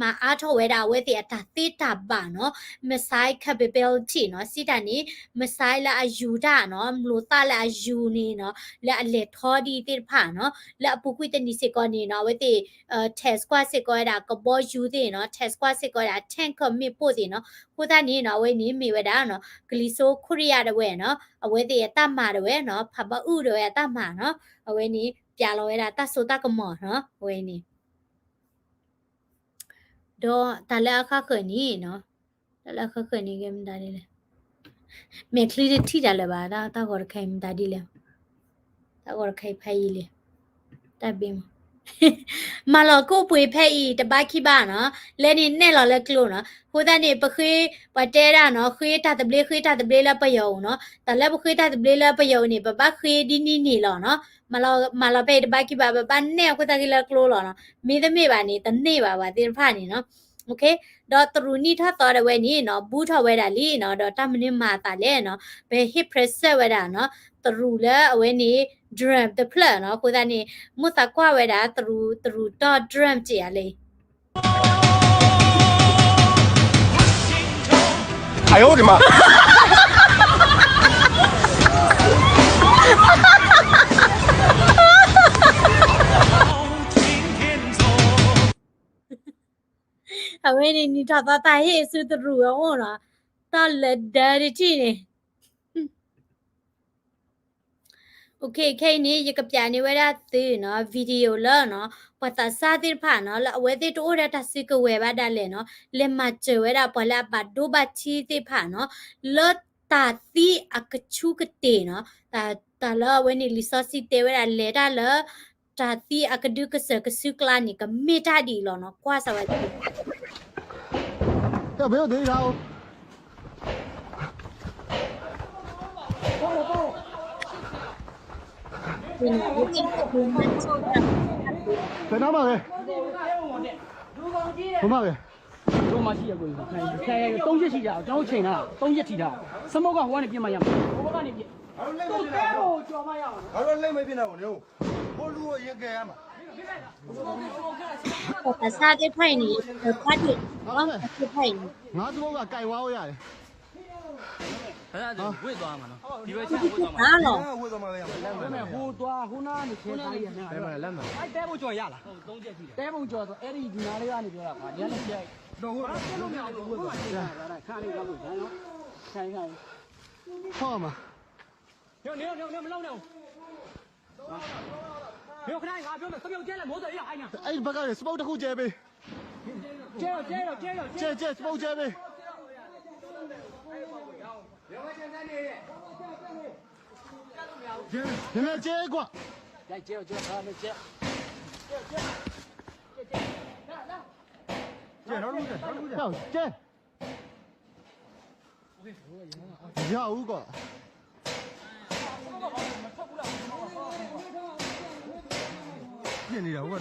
မၤအါထီၣ်ဝဲဒၣ်အဝဲသ့ၣ်အတၢ်သ့တၢ်ဘၣ်နီၤ missile capability နီၤ. စံးတၢ်န့ၣ် missile လၢအယူၤတၢ်နီၤ မျိာ်သၣ်လၢအယူၤန့ၣ်နီၤ လၢအလဲၤထီဒ်သ့ၣ်တဖၣ်နီၤ လၢအပူၤကွံာ်တနံၤစ့ၢ်ကီးန့ၣ်နီၤ အဝဲသ့ၣ် test ကွၢ်စ့ၢ်ကီးဝဲဒၣ်ကဘီယူၤသ့ၣ်နီၤ test ကွၢ်စ့ၢ်ကီးဝဲဒၣ် tank မ့ၣ်ပိၢ်သ့ၣ်နီၤ. အဃိသတးန့ၣ်နီၤ အဝဲန့ၣ်မ့ၢ်ဝဲဒၣ်နီၤ ကလံၤစိ Korea ဒၣ်ဝဲနီၤ အဝဲသ့ၣ်အတၢ်မၤဒၣ်ဝဲနီၤ ဖးဘၣ်အုၣ်ဒၣ်ဝဲအတၢ်မၤနီၤ အဝဲန့ၣ် ပျဲလီၤဝဲဒၣ်တၢ်စိတၢ်ကမီၤနီၤ အဝဲန့ၣ် ဒီးတၢ်လၢအဃၣ်ဃၢၤန့ၣ်နီၤ တၢ်လၢအဃၣ်ဃၢၤန့ၣ်ကဲမတၤဒ်လဲၣ် မဲာ်ချံတထံၣ်တၢ်လၢၤဘၣ် တၢ်ဂီၤတခါအံၤမတၤဒ်လဲၣ် တၢ်ဂီၤတခါအံၤဖးယံာ်လံ တၢ်ဘ့ၣ်မး မၤလီၤကိၣ်ပှ့ၤဖဲအံၤ တဘၣ်ခံဘၣ်နီၤ လဲန့ၣ်နဲၣ်လီၤလၢကျိနီၤ. အဃိသတးန့ၣ် ပဃ့ ပှၤတဲဒၣ်နီၤ ဃ့တၢ်သဘျ့ ဃ့တၢ်သဘျ့လၢပယီၤအိၣ်နီၤ. တၢ်လၢပဃ့တၢ်သဘျ့လၢပယီၤအိၣ်န့ၣ် ပဘၣ်ဃ့ဒ်န့ၣ်န့ၣ်လီၤနီၤ. မၤလီၤ မၤလီၤဖဲအံၤတဘၣ်ခံဘၣ် ပဘၣ်နဲၣ်အဃိသတးက့လၢကျိလီၤနီၤ. မ့တမ့ၢ်ဘၣ်န့ၣ် တန့ၢ်ဘၣ်ဘၣ်သ့ၣ်တဖၣ်န့ၣ်နီၤ. ဒီးတရူးနံၣ်ထီၣ်သီဒၣ်ဝဲန့ၣ်နီၤ ဘူးထီၣ်ဝဲဒၣ်လံနီၤ ဒီးတၢ်မနုၤမၤအသးလဲၣ်နီၤ ပဟ့ၣ် present ဝဲဒၣ်နီၤ တရူးလၢအဝဲန့ၣ် drone တဖျၢၣ်နီၤ အဃိသတးန့ၣ် မိၣ်သးကွၢ်ဝဲဒၣ် တရူး တရူးတီၢ် drone တ့ၢ်အါလံ 哎呦我的妈！ အဝဲန့ၣ်နံၣ်ထီၣ်သီတၢ်ဟ့ၣ်ဆူတရူးအအိၣ်နီၤ တီၢ်လၢဒၢတထံၣ်န့ၣ် ခဲအံၤန့ၣ် ယကပျးန့ၢ်ဝဲဒၣ်သုနီၤ video လၢနီၤ ပှၤသးစၢ်သ့ၣ်တဖၣ်နီၤ လၢအဝဲသ့ၣ်တအိၣ်ဒီးတၢ်စုကဝဲၤဘၣ်ဒၣ်လဲာ်နီၤ လဲၤမၤစၢၤဝဲဒၣ်ပှၤလၢအဘၣ်ဒိဘၣ်ထံးသ့ၣ်တဖၣ်နီၤ လၢတၢ်သံအကဆူကတ့ၢ်နီၤ တၢ်လၢအဝဲန့ၣ်လံာ်စီဆှံတဲဝဲဒၣ်လဲၤတၢ်လၢ တၢ်သံအကဒုကစၢၢ်ကဆူကျါန့ၣ် ကမ့ၢ်တၢ်ဒ်အံၤလီၤနီၤ ကွၢ်စၢၤဝဲ ဘယ်တော့မှပဲ ဘယ်မှပဲ တို့မှရှိရကို ဆိုင်ဆိုင်သုံးချက်ရှိကြအောင် ကျွန်တော်ချိန်တာသုံးချက်ထီတာစမောက်ကဟိုကနေပြစ်မှရမှာဟိုဘက်ကနေပြစ်တို့တဲဖို့ကြော်မှရအောင်ငါတို့လက်မပြစ်တော့ဘူးလေဟိုလူကိုရင်ကယ်ရမှာ ပသးစၢ်သ့ၣ်တဖၣ်အံၤန့ၣ် ပဖးဒိၣ် ပသးစၢ်သ့ၣ်တဖၣ်အံၤန့ၣ် ငါတို့ကကိုင်ဝါလို့ရတယ် ဝေ့သွားမှာနော်ဒီဘက်ချမ်းဝေ့သွားမှာနော်ဝေ့သွားမှာပဲရမှာလမ်းမှာဟိုသွားဟိုနားနေခဲသားရမယ်လမ်းမှာအဲ့တဲဖို့ကြော်ရလားဟုတ်သုံးချက်ရှိတယ်တဲဖို့ကြော်ဆိုအဲ့ဒီဒီနားလေးကနေပြောတာပါဒီကနေပြတော့ဟိုအဲ့လိုမျိုးဟိုကခါလေးတော့ဒါနော်ခါလေးခါလေးဟောမှာနေနေနေမလုံးနဲ့နေခဏငါပြောမယ်သမီးကျဲလဲမိုးတော်ရအောင်အဲ့ဘက်ကလည်းစပုတ်တစ်ခုကျဲပေးကျဲတော့ကျဲတော့ကျဲတော့ကျဲကျဲစပုတ်ကျဲပေးနည်းနည်းကျဲကွာကျဲကျဲကျဲကျဲကျဲကျဲကျဲ ကဲ ယၤအူကီး ပျဲၢ်န့ၣ်ဒီး ဝဲ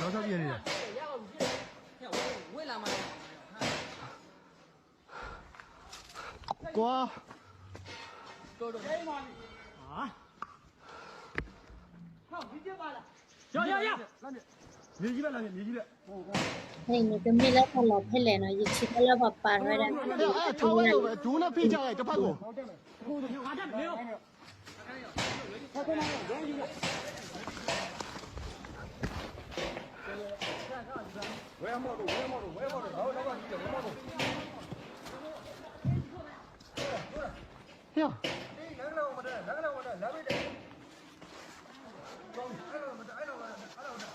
ဒီးပျဲၢ်န့ၣ်ဒီး ကွၢ် နကမ့ၢ်လၢပှၤလီၤဖဲလဲၣ်နီၤ ယထံၣ်ဘၣ်လၢပှၤပာ်ဝဲဒၣ် ထီၣ်ဝဲလီၤ တူၢ်နၢ်ဖံးတၢ်တဖၣ်ကိး တၢ်တဲကီး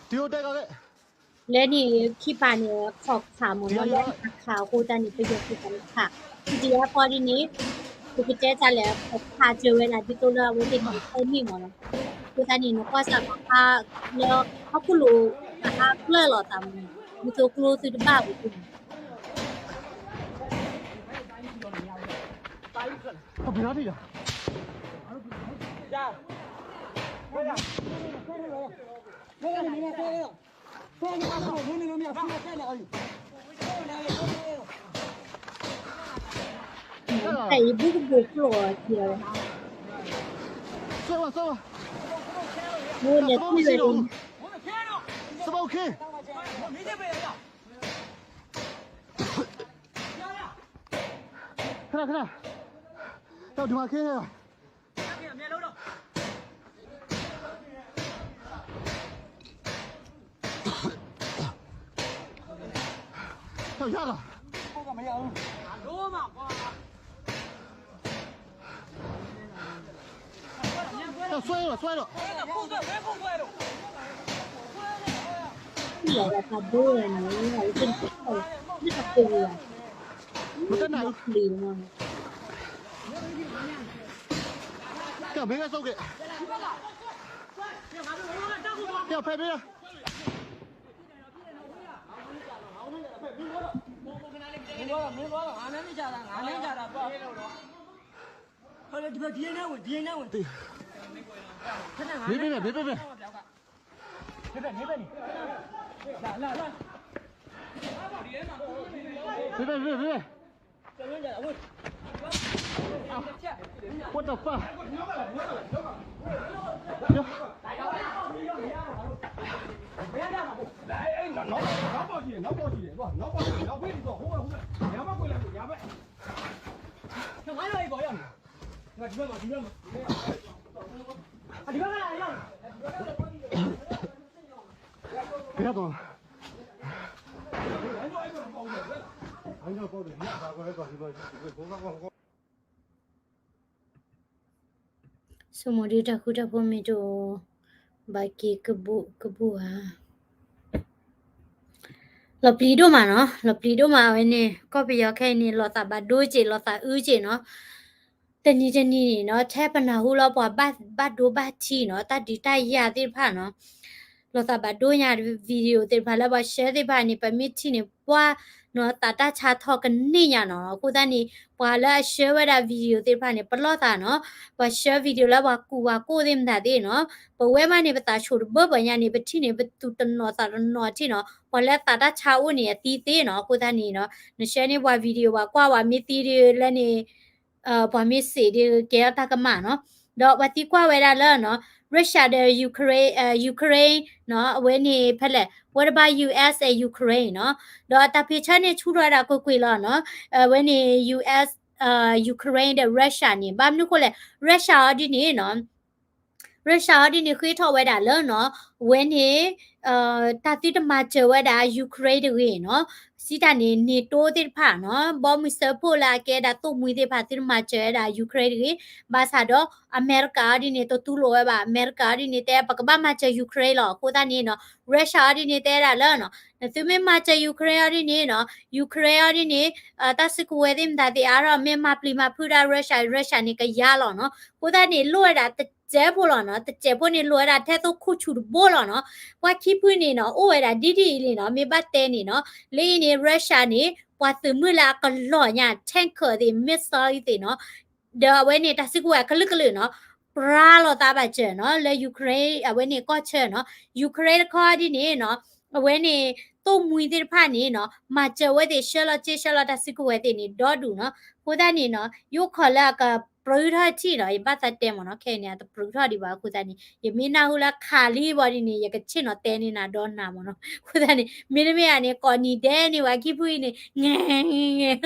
လၢန့ၣ်ခံပၤန့ၣ် ခီၣ်ခးမ့ၢ်နီၤ လၢအခးအဃိသတးန့ၣ် ပယီၤသုးတခး ပီၣ်ဒီးအါဖီဒ်န့ၣ် ပကတဲတၢ်လဲၣ် ခီၣ်ခးစၢၤဝဲဒၣ်ဒ်သိးလၢအဝဲသ့ၣ်န့ၣ် တဲမ့ၢ်မ့ၢ်နီၤ အဃိသတးန့ၣ် နကွၢ်စၢ်ပှၤခးလၢဟီၣ်ခိၣ်လိၤ အဟးကျၢၢ်လီၤသးမ့ၢ် ဒ်သိးကျိသုတဘၣ်ပူၤန့ၣ် တၢ်အံၤဘုကဘိးကျိာ်အီၤက့ၤဝဲ ဆွဲဝဲ ဆွဲဝဲ မိၢ်လဲၤကွံာ်ဝဲလံ စဘၣ်အိၣ်ခ့ ခဏ ခဏ တၢ်ဒုးမၤခ့ တၢ်ယါလီၤ တၢ်ဆွဲလီၤ ဆွဲလီၤ လီၤပာ်ဒိဝဲန့ၣ် မတနၢ် ကဲ မ့ၢ်ကဲ စိက့ ကဲ ဖဲမ့ၢ် မ့ၢ်မ့ၢ် မ့ၢ်မ့ၢ် မ့ၢ်မ့ၢ် မ့ၢ်မ့ၢ် What the fuck? ဆိမိၣ်ဒုတၢ်ဃူတၢ်ဖိးမ့ၢ်တအိၣ် ဘၣ်က့ၤကဘူးကဘူးဧါ လီၤပျံၤဒိၣ်မးနီၤ လီၤပျံၤဒိၣ်မးအဝဲန့ၣ် ကီၢ်ပယီၤခဲအံၤန့ၣ် လီၤသးဘၣ်ဒိက့ၤ လီၤသးအုက့ၤနီၤ တနံၤတနံၤန့ၣ်နီၤ ထဲပနၢ်ဟူလီၤပှၤဘၣ်ဒိဘၣ်ထံးနီၤ တၢ်ဒုးတၢ်ယၤသ့ၣ်တဖၣ်နီၤ လီၤသးဘၣ်ဒိညါ video သ့ၣ်တဖၣ်လၢပှၤ share သ့ၣ်တဖၣ်န့ၣ် ပမ့ၢ်ထံၣ်န့ၣ် ပှၤနီၤ သးတၢ်ဆါထီၣ်ကန့ၢ်ညါနီၤ အဃိသတးန့ၣ် ပှၤလၢအ share ဝဲဒၣ် video သ့ၣ်တဖၣ်န့ၣ် ပလီၢ်သးနီၤ ပှၤ share video လၢပှၤကူၣ်ပှၤကိၢ်သ့ၣ်မတၤသ့ၣ်နီၤ ပဝဲမးန့ၣ် ပသးဆိၣ်တဘၢပှၤညါန့ၣ် ပထံၣ်န့ၣ် ပသူၣ်တနီၤသးတနီၤထံၣ်နီၤ ပှၤလၢသးတၢ်ဆါအိၣ်န့ၣ် အသံသ့နီၤ အဃိသတးန့ၣ်နီၤ န share န့ၢ်ပှၤ video ပှၤကွၢ်ပှၤမ့ၢ်သံဒ်လၢန့ၣ် ပှၤမ့ၢ်စံးဒ်ကဲထီၣ်တၢ်ကမၣ်နီၤ ဒီးပှၤသံကွၢ်ဝဲဒၣ်လၢနီၤ Russia ဒီး Ukraine, Ukraine နီၤ အဝဲန့ၣ်ဖဲလဲၣ် what about U S and Ukraine နီၤ ဒီးတၢ်ဖ့ၣ်ဆၢန့ၣ်ဆူၣ်ထီၣ်ဝဲဒၣ်ကွ့ၢ်ကွ့ၢ်လီၤနီၤ အဝဲန့ၣ် U S, Ukraine ဒီး Russia န့ၣ် ဘၣ်မနုၤဃိလဲၣ် Russia အီၤဒ်န့ၣ်နီၤ Russia အီၤဒ်န့ၣ် ဃ့ထီၣ်ဝဲဒၣ်လၢနီၤ အဝဲန့ၣ် တၢ်သုတမၤစၢၤဝဲဒၣ် Ukraine တဂ့ၤနီၤ စံးတၢ်န့ၣ် NATO သ့ၣ်တဖၣ်နီၤ ဘီမုၢ်စၢဖှိၣ်လၢအကဲဒၣ်သိၣ်မှံၤသ့ၣ်တဖၣ် သုတမၤစၢၤဝဲဒၣ် Ukraine တဂ့ၤ ဘၣ်ဆၣ်ဒီး အမဲရကၤအီၤဒ်န့ၣ် တတူၢ်လိာ်ဝဲဘၣ် အမဲရကၤအီၤဒ်န့ၣ် တဲပကဘၣ်မၤစၢၤ Ukraine လီၤ အဃိသတးန့ၣ်နီၤ Russia အီၤဒ်န့ၣ် တဲဒၣ်လၢနီၤ နသုမ့ၢ်မၤစၢၤ Ukraine အီၤဒ်န့ၣ်နီၤ Ukraine အီၤဒ်န့ၣ် တၢ်စုကဝဲၤသ့ၣ်မတၤသ့ၣ်အါထီၣ် မ့ၢ်မၤပျံၤမၤဖုးဒၣ် Russia Russia န့ၣ် ကယါလီၤနီၤ အဃိသတးန့ၣ် လိၣ်ဝဲဒၣ်တစဲးဖိလီၤနီၤ တစဲးဖိန့ၣ် လိၣ်ဝဲဒၣ်ထဲသိးခိၣ်ဆူၣ်တဘိလီၤနီၤ ပှၤခံဖုန့ၣ်နီၤ အိၣ်ဝဲဒၣ်ဒ်ဒ်အံၤလံနီၤ မ့ၢ်ဘၣ်တဲန့ၣ်နီၤ လၢအံၤန့ၣ် Russia န့ၣ် ပှၤသုးမုၢ်လၢအကလီၤညါ tanker သ့ၣ် missile သ့ၣ်နီၤ, ဒီးအဝဲန့ၣ်တၢ်စုကဝဲၤအကလုာ်ကလုာ်နီၤ, ပြါလီၤသးဘၣ်စၢၤနီၤ လၢ Ukraine အဝဲန့ၣ်ကီၢ်ဆၢနီၤ, Ukraine တခီဒ်န့ၣ်နီၤ, အဝဲန့ၣ် သိၣ်မှံသ့ၣ်တဖၣ်န့ၣ်နီၤ မၤစၢၤဝဲသ့ၣ် ဆှၢလီၤစ့ဆှၢလီၤတၢ်စုကဝဲၤသ့ၣ်န့ၣ် ဒီဒူၣ်နီၤ. အဃိသတးန့ၣ်နီၤ ယအိၣ်ခိးလၢအကပြုထီၣ်ထံၣ်နီၤ, ယဘၣ်သးတဲမ့ၢ်နီၤ, ခဲအံၤန့ၣ် အတပြုထီၣ်ဒံးဘၣ်. အဃိသတးန့ၣ် ယမ့ၢ်နၢ်ဟူလၢခးလံဘၣ်ဒ်န့ၣ် ယကဆ့ၣ်နီၤတဲန့ၢ်နၤဒီးနၤမ့ၢ်နီၤ. အဃိသတးန့ၣ် မ့တမ့ၢ်ဧါန့ၣ် ကိးနံၤဒဲးန့ၢ်ဝဲ ခံဖုအံၤန့ၣ်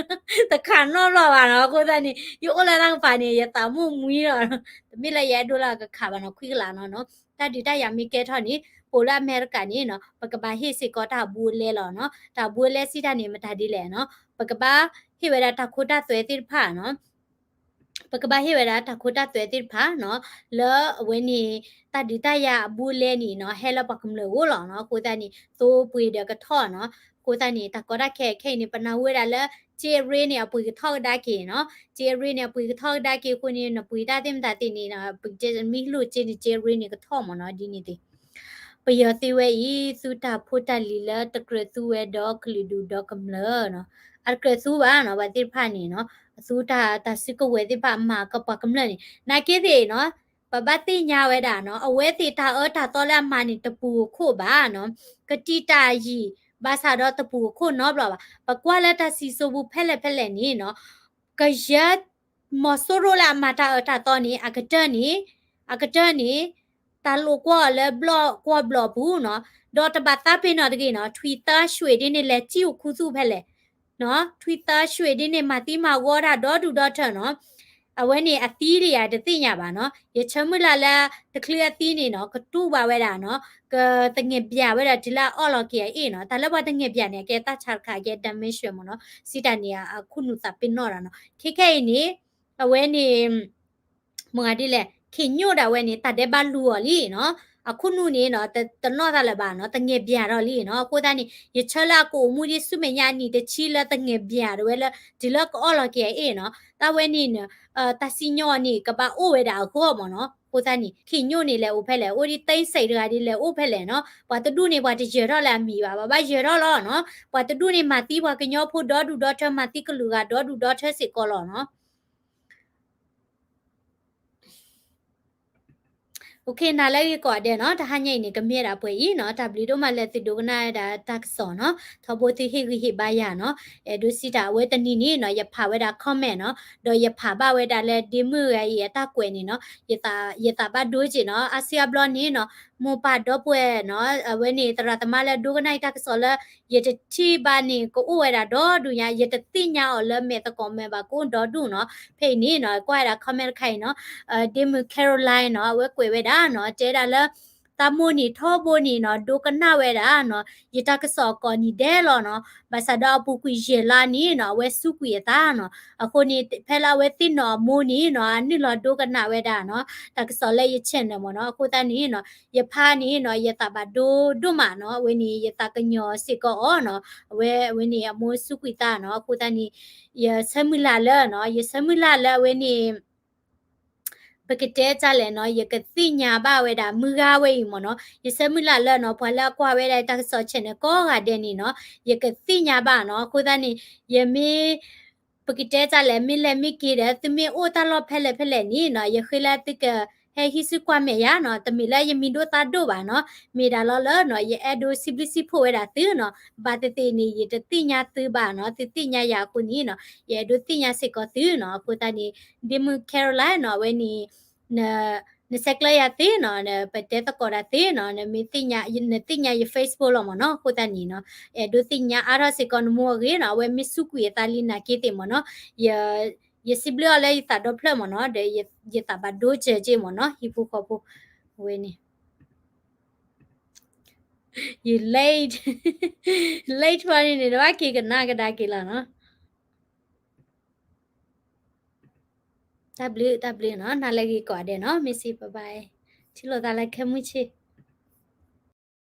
တခးနီတဘျီဘၣ်နီၤ. အဃိသတးန့ၣ် ယအိၣ်လၢတၢ်ကပၤန့ၣ် ယသးမိၣ်မှံဒီး တမ့ၢ်လၢယအဲၣ်ဒိးလၢအကခးဘၣ်နီၤ, ခွံကလးနီၤနီၤ. တၢ်ဒုးတၢ်ယၤမ့ၢ်ကဲထီၣ်န့ၣ် ပအိၣ်လၢအမဲရကၤန့ၣ်နီၤ ပကဘၣ်ဟ့ၣ်စ့ၢ်ကီးတၢ်အဘူးအလဲလီၤနီၤ. တၢ်အဘူးအလဲစံးတၢ်န့ၣ် မတၤဒ်လဲၣ်နီၤ, ပကဘၣ်ဟ့ၣ်ဝဲဒၣ်တၢ်ခိတၢ်သွဲသ့ၣ်တဖၣ်နီၤ. ပကဘၣ်ဟ့ၣ်ဝဲဒၣ်တၢ်ခိတၢ်သွဲသ့ၣ်တဖၣ်နီၤ, လၢအဝဲန့ၣ် တၢ်ဒုးတၢ်ယၤအဘူးအလဲန့ၣ်နီၤ ဟဲလၢပှၤကမျၢၢ်အဂီၢ်လီၤနီၤ. အဃိသတးန့ၣ် သိပှ့ၤဒီးကထီၣ်နီၤ. အဃိသတးန့ၣ် တၢ်ကီတၢ်ခဲခဲအံၤန့ၣ် ပနၢ်ဟူဝဲဒၣ်လၢ ကၠ့အရ့န့ၣ် အပှ့ၤကထီၣ်ကဒါက့ၤနီၤ. ကၠ့အရ့န့ၣ် အပှ့ၤကထီၣ်ကဒါက့ၤအဃိန့ၣ် နပှ့ၤတၢ်သ့ၣ်မတၤသ့ၣ်န့ၣ် ပမ့ၢ်လိၣ်ကၠ့န့ၣ် ကၠ့အရ့န့ၣ်ကထီၣ်မ့ၢ်နီၤ ဒ်န့ၣ်သ့ၣ် ပယီၤသ့ဝဲအံၤ သူတၢ်ဖိတၢ်လံၤလၢတကြၢးသူဝဲဒီးကလုာ်ဒူၣ်ဒီးကမျၢၢ်နီၤ, အတကြၢးသူဘၣ်နီၤ, ပှၤသ့ၣ်တဖၣ်န့ၣ်နီၤ, အသူတၢ် တၢ်စုကဝဲၤသ့ၣ်တဖၣ်အမၤကပှၤကမျၢၢ်န့ၣ် နာ်က့သ့ၣ်နီၤ, ပဘၣ်သ့ၣ်ညါဝဲဒၣ်နီၤ, အဝဲသ့ၣ်တၢ်အၢတၢ်သီလၢအမၤန့ၣ် တပူၤအခိၣ်ဘၣ်နီၤ, ကတံာ်တာ်ယံာ် ဘၣ်ဆၣ်ဒီးတပူၤအခိၣ်နီတဘျီဘၣ်. ပကွၢ်လၢတၢ်စံၣ်စိၤပူၤဖဲလဲၣ်ဖဲလဲၣ်န့ၣ်နီၤ, ကယဲၢ် မီၤစိရိၤလၢအမၤတၢ်အၢတၢ်သီန့ၣ် အကတၢၢ်န့ၣ်, အကတၢၢ်န့ၣ် တၢ်လိာ်ကွီၢ်အီၤလၢဘျီၣ်ကွီၢ်ဘျီၣ်အပူၤနီၤ, ဒီးတဘၣ်သးပ့ၤနီၣ်တဂ့ၤနီၤ, ထွံၣ်သၢရွှ့ၣ်ဒ်န့ၣ် လဲၤစံၣ်အိၣ်ခူသူၣ်ဖဲလဲၣ်, ထွံၣ်သၢရွှ့ၣ်ဒ်န့ၣ် မၤသံမၤဝီတၢ်ဒီဒူၣ်ဒီထၢနီၤ, အဝဲန့ၣ်အသံလံဧါ တသ့ၣ်ညါဘၣ်နီၤ, ယဆၢမုၢ်လၢ်လၢ တချုးအသံန့ၣ်နီၤ ကတူၢ်ဘၣ်ဝဲဒၣ်နီၤ, ကသငဲၣ်ဘၠၣ်ဝဲဒၣ်တုၤလၢအအီၣ်လီၤက့ၤအအ့ၣ်နီၤ, တၢ်လၢပှၤသငဲၣ်ဘၠၣ်န့ၣ် အကဲတၢ်ဆါတခါ အကဲ dimension မ့ၢ်နီၤ, စံးတၢ်န့ၣ် အခိၣ်နူာ်သးပ့ၤနီၣ်တၢ်နီၤ, ခဲခဲအံၤန့ၣ် အဝဲန့ၣ် မတၤဒ်လဲၣ် ခ့ၣ်ညိၣ်ဒၣ်ဝဲန့ၣ် တၢ်ဒဲးဘးလူၤအီၤလံနီၤ, အခိၣ်နူာ်န့ၣ်နီၤ တနီၣ်တၢ်လၢၤဘၣ်နီၤ, သငဲၣ်ဘၠၣ်ထီၣ်လံနီၤ, အဃိသတးန့ၣ် ယဆၢလၢအကအိၣ်မူဒ်ဆူမဲာ်ညါအနံၣ်တဆံလၢသငဲၣ်ဘၠၣ်ဒၣ်ဝဲလၢ တုၤလၢကအီၣ်လီၤက့ၤအအ့ၣ်နီၤ, တၢ်ဝဲန့ၣ် တၢ်စံၣ်ညီၣ်န့ၣ် ကဘၣ်အိၣ်ဝဲဒၣ်အဂီၢ်မ့ၢ်နီၤ, အဃိသတးန့ၣ် ခ့ၣ်ညိၣ်န့ၣ်လဲၤအိၣ်ဖဲလဲၣ်, အိၣ်ဒ်သ့စဲးတဂၤဒ်လဲၤအိၣ်ဖဲလဲၣ်နီၤ, ပှၤတဒူၣ်န့ၣ် ပှၤတယၢၤထီၣ်လၢအမံၤဘၣ်, ပှၤဘၣ်ယၢၤထီၣ်လီၤနီၤ, ပှၤတဒူၣ်န့ၣ်မၤသံပှၤကညီဖိဒီဒူၣ်ဒီထၢ မၤသံကလုာ်ဂၤဒီဒူၣ်ဒီထၢစ့ၢ်ကီးလီၤနီၤ. နၤလၢဂ့ၤကိးဂၤဒဲးနီၤ, တဟါညါအံၤန့ၣ် ကမ့ၢ်ဒၣ်ပှဲၤအံၤနီၤ, တၢ်ဘျုးဒိၣ်မးလၢသုဒိကနၣ်ဝဲဒၣ်တၢ်ကစီၣ်နီၤ, ထီဘိသုဟ့ၣ်ဂံၢ်ဟ့ၣ်ဘါယၤနီၤ, အဲၣ်ဒိးစံးတၢ်အဝဲတနံၤန့ၣ်နီၤ, ယဖးဝဲဒၣ် comment နီၤ, ဒီးယဖးဘၣ်ဝဲဒၣ်လၢဒ့မုၣ်ဂၤအံၤအတၢ်ကွဲးန့ၣ်နီၤ, ယသးဘၣ်ဒိက့ၤနီၤ, အါစုအါဘျီန့ၣ်နီၤ, မိၢ်ပၢ်ဒီပုၢ်ဝဲၢ်နီၤ, အဝဲန့ၣ်သရၣ်သမါလၢဒိကနၣ်အံၤတၢ်ကစီၣ်လၢ ယတထံၣ်ဘၣ်န့ၣ် ကအိၣ်ဝဲဒၣ်ဒီဒူၣ်ညါ, ယတသ့ၣ်ညါအီၤလၢမဲာ်သကိးမဲာ်ဘၣ် ကအိၣ်ဒီဒူၣ်နီၤ, ဖဲအံၤန့ၣ်နီၤ, ကွၢ်ဝဲဒၣ် comment တခါအံၤနီၤ, ဒ့မုၣ် Caroline နီၤ, အဝဲကွဲးဝဲဒၣ်နီၤ, တဲဒၣ်လၢ သးမိၢ်န့ၣ်ထီဘိန့ၣ်နီၤ, ဒိကနၣ်ဝဲဒၣ်နီၤ, ယတၢ်ကစီၣ်ကိးနံၤဒဲးလီၤနီၤ, ဘၣ်ဆၣ်ဒီးအပူၤကွံာ်ယဲၢ်လါန့ၣ်နီၤ, အဝဲစူးကွံာ်အသးနီၤ, အဃိန့ၣ် ဖဲလၢအဝဲသ့ၣ်နီၣ်အမိၢ်န့ၣ်နီၤ, အနုာ်လီၤဒိကနၣ်ဝဲဒၣ်နီၤ, တၢ်ကစီၣ်လၢယ channel မ့ၢ်နီၤ, အဃိသတးန့ၣ်နီၤ, ယဖးန့ၣ်နီၤ, ယသးဘၣ်ဒိဒိၣ်မးနီၤ, အဝဲန့ၣ် ယသးကညီၤစ့ၢ်ကီးအီၤနီၤ, အဝဲ အဝဲန့ၣ်အမိၢ်စူးကွံာ်သးနီၤ, အဃိသတးန့ၣ် ယဆၢမုၢ်လၢ်လၢနီၤ, ယဆၢမုၢ်လၢ်လၢအဝဲန့ၣ် ပကတဲတၢ်လဲၣ်နီၤ, ယကသ့ၣ်ညါဘၣ်ဝဲဒၣ်မုၢ်ဂၤဝဲအံၤမ့ၢ်နီၤ, ယဆၢမုၢ်လၢ်လၢနီၤ, ပှၤလၢအကွၢ်ဝဲဒၣ်တၢ်ကစီၣ် channel ကိးဂၤဒဲးန့ၣ်နီၤ, ယကသ့ၣ်ညါဘၣ်နီၤ, အဃိသတးန့ၣ် ယမ့ၢ် ပကတဲတၢ်လဲၣ် မ့ၢ်လဲၤမ့ၢ်က့ၤဒီး သုမ့ၢ်အိၣ်တၢ်လီၢ်ဖဲလဲၣ်ဖဲလဲၣ်န့ၣ်နီၤ, ယဃ့လၢသုက ဟဲဟံးစုကွၢ်မဲာ်ယၤနီၤ, တမ့ၢ်လၢယမံၤဒိၣ်သးဒိၣ်ဘၣ်နီၤ, မ့ၢ်ဒၣ်လီၤလၢနီၤ, ယအဲၣ်ဒိးစံးဘျုးစံးဖှိၣ်ဝဲဒၣ်သုနီၤ, ဘၣ်သ့ၣ်သ့ၣ်န့ၣ် ယတသ့ၣ်ညါသုဘၣ်နီၤ, သုသ့ၣ်ညါယၤအဃိန့ၣ်နီၤ, ယအဲၣ်ဒိးသ့ၣ်ညါစ့ၢ်ကီးသုနီၤ, အဃိသတးန့ၣ် ဒ့မုၣ် Caroline နီၤ, အဝဲန့ၣ် နဆဲးကျၢယၤသ့နီၤ, ပတဲသကိးတၢ်သ့နီၤ, နသ့ၣ်ညါယ Facebook လီၤမ့ၢ်နီၤ, အဃိသတးန့ၣ်နီၤ, အဲၣ်ဒိးသ့ၣ်ညါအါထီၣ်စ့ၢ်ကီးနမိၢ်အဂ့ၢ်နီၤ, အဝဲမ့ၢ်စူးကွံာ်အသးလံနာ်က့သ့ၣ်မ့ၢ်နီၤ, ယစံးဘျုးအီၤလၢယသးဒီဖျၢၣ်မ့ၢ်နီၤ, ဒီးယသးဘၣ်ဒိစၢၤက့မ့ၢ်နီၤ, ဟံၣ်ဖိဃီဖိ, အဝဲန့ၣ် ယ late, late ဖီန့ၣ်န့ၣ် တဘၣ်က့ၤကနၣ်ကဒါက့ၤလီၤနီၤ, တၢ်ဘျုး တၢ်ဘျုးနီၤ, နၤလၢဂ့ၤကိးဂၤဒဲးနီၤ, မ့ၢ်စံး bye bye, ထံၣ်လိာ်သးလၢခဲမုၢ်ဆ့ၣ်